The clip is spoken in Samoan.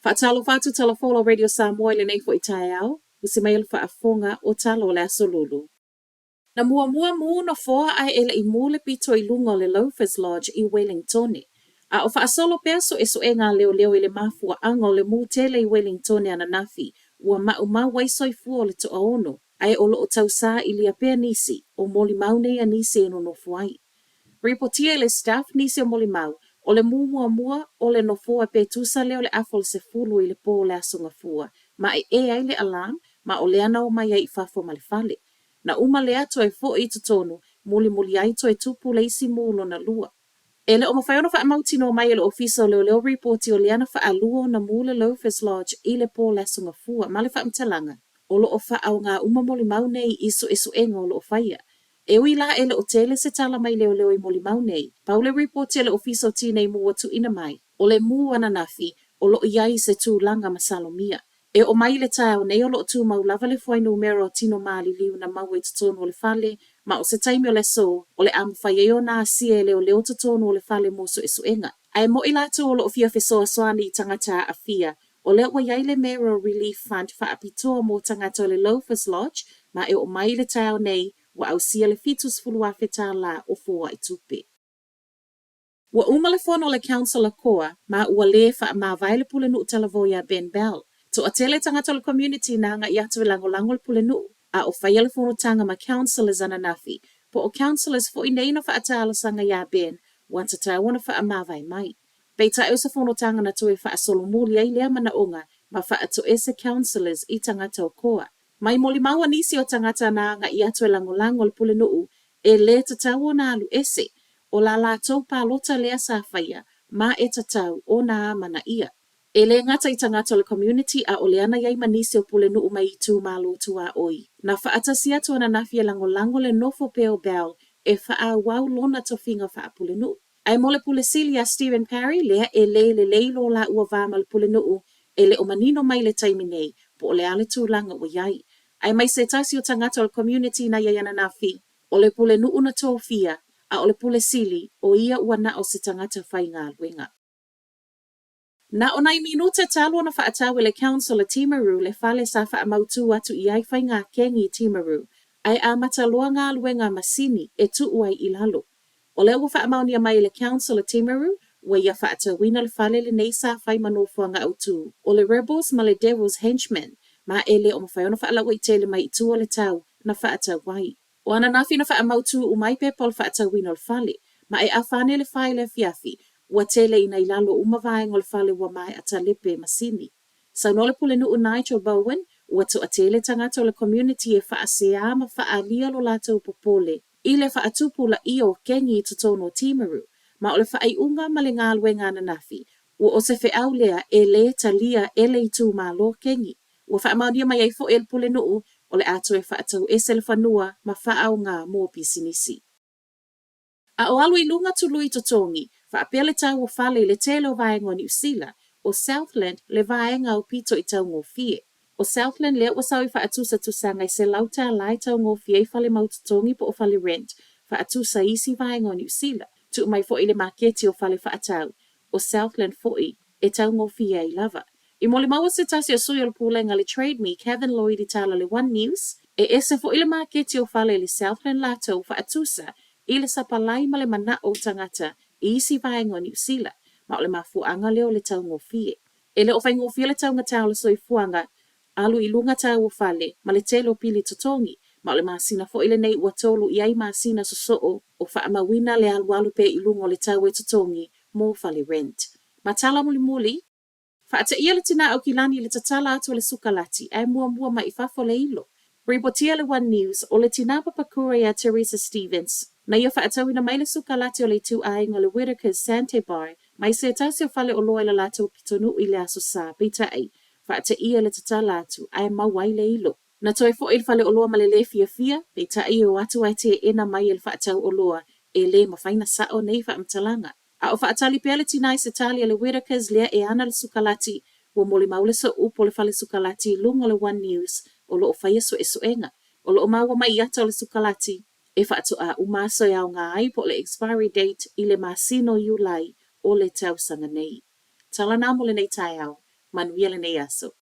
Faatalofa atu Tala Folau Radio Samoa i lenei foi taeao, usi mai le faafofoga o tala o le Aso Lulu. Na muamua mū nofoa ae e le i mū le pito i luga o le Loafers Lodge i Welingtone. A o faasolo pea suesuega a leoleo i le mafuaaga o le mū tele i Welingtone ananafi, ua maumau ai soifua o le toaono, ae o lo o tausaili pea nisi o molimau nei a nisi e nonofo ai. Ripotia i le Stuff nisi o molimau, o le mū muamua o le nofoa pe tusa lea o le afa o le 10 i le pō o le Aso Gafua, ma e ē ai le alarm, ma o lea na omai ai i fafo ma le fale. Na uma lea toe foʻi i totonu, mulimuli ai toe tupu le isi mū lona lua. E le o mafai ona faamautinoa mai e le Ofisa o Leoleo ripoti o lea na faalua ona mū le Loafers Lodge i le pō o le Aso Gafua ma le faamatalaga, o lo o faaaoga uma molimau nei i suesuega o lo o faia. E ui la e le o tele se tala mai leoleo i molimau nei, pau le ripoti a le Ofisa o Tinei Mu ua tuuina mai, o le mū ananafi o lo o i ai se tulaga masalomia. E oo mai i le taeao nei o lo o tumau lava le fuainumera o tino maliliu na maua i totonu o le fale, ma o se taimi o le aso o le a mafai ai ona asia e leoleo totonu o le fale mo suesuega. Ae moʻi latou o lo o fia fesoasoani i tagata aafia, o lea ua i ai le Mayoral Relief Fund faapitoa mo tagata o le Loafers Lodge, ma e oo mai i le taeao nei ua ausia le $70,000 o foai tupe. Ua uma le fono a le Council a Koa ma ua lē faamavae le Pulenuu Talavou iā Ben Bell. Toatele tagata o le community na agaʻi atu e lagolago le Pulenuu, a o faia le fonotaga ma Councillors ananafi, po o Councillors foi nei na faatalosaga iā Ben ua tatau ona faamavae mai. Peitai o se fonotaga na toe faasolomuli ai lea manaʻoga ma faatoese Councillors i tagata o Koa. Mai molimau a nisi o tagata na agaʻi atu e lagolago le Pulenuu e lē tatau ona alu ese, o la latou palota lea sa faia, ma e tatau ona amanaia. E lē gata i tagata o le community a o lea na i ai ma nisi o Pulenuu mai itumalo tuaoi. Na faatasi atu ananafi e lagolago le nofo pea o Bell e faaauau lona tofiga faa-Pulenuu. Ae mo le Pule Sili a Stephen Parry, lea e lē lelei lo lāua va ma le Pulenuu, e le o manino mai le taimi nei po o le a le tulaga ua i ai. Ae mai se tasi o tagata o le community na i ai ananafi, o le Pulenuu na tofia, a o le Pule Sili, o ia ua na o se tagata faigaluega. Na o nai minute talu ona faatau e le Council a Timaru le fale sa faamautū atu i ai faiga kengi i Timaru, ae amata loa galuega a masini e tuu ai i lalo. O lea ua faamaonia mai e le Council a Timaru ua ia faatauina le fale lenei sa fai ma nofoaga autū o le Rebels ma le Devil's Henchmen ma e le o mafai ona faalauaitele mai i tua o le tau na faatau ai. O ananafi na faamautū uma ai pepa o le faatauina o le fale, ma e afa ane le 4 i le afiafi, ua tele ina i lalo uma vaega o le fale ua maea talepe masini. Saunoa le Pulenuu Nigel Bowen, ua toatele tagata o le community e faaseā ma faaalia lo latou popole i le faatupulaia o kengi i totonu o Timaru, ma o le faaiuga ma le galuega ananafi, ua o se feau lea e lē talia e le itumalo kengi. Ua faamaonia mai ai foi e le Pulenuu o le a toe faatau ese le fanua ma faaaoga mo pisinisi. A o alu i luga tului totogi, faapea le tau o fale i le tele o vaega o Niu Sila, o Southland le vaega aupito i taugofie. O Southland lea ua sau i faatusatusaga i $100 e taugofie ai fale mau totogi po o fale rent faatusa i isi vaega o Niu Sila. Tuu mai foi i le maketi o fale faatau, o Southland foi e taugofie ai lava. I molimau se tasi o sui o le pulega le Trade Me, Kevin Lloyd i tala le One News, e ese foi le maketi o fale i le Southland latou faatusa i le sapalai ma le manaʻo o tagata i isi vaega o Niu Sila, ma o le mafuaaga lea o le taugofie. E le o faigofie le taugatā o le soifuaga, alu i luga tau o fale ma le tele o pili totogi, ma o le masina foi lenei ua tolu i ai masina sosoo o faamauina le alualu pea i luga o le tau e totogi mo fale rent. Ma tala mulimuli, faateia le tinā Aukilani i le tatala atu o le sukalati ae muamua mai i fafo le ilo. Ripotia le One News, o le tinā papakura iā Teresa Stevens, na ia faatauina mai le sukalati o le ituaiga o le Whittaker's Sante Bar mai se tasi o fale oloa i le latou pitonuu i le Aso Sa, peitai, faateia le tatala atu ae maua ai le ilo. Na toe foʻi i le fale oloa ma le lē fiafia, peitai e o atu ae teena mai e le faatau oloa e lē mafai ona saʻo nei faamatalaga. A o faatali pea le tinā i se tali a le Whittaker's lea e ana le sukalati, ua molimau le sooupu o le fale sukalati i luga o le One News o lo o faia suesuega. O lo o maua mai i ata o le sukalati e faatoā uma aso e aoga ai po o le expiry date i le masina o Iulai o le tausaga nei. Tala na mo lenei taeao. Manuia lenei aso.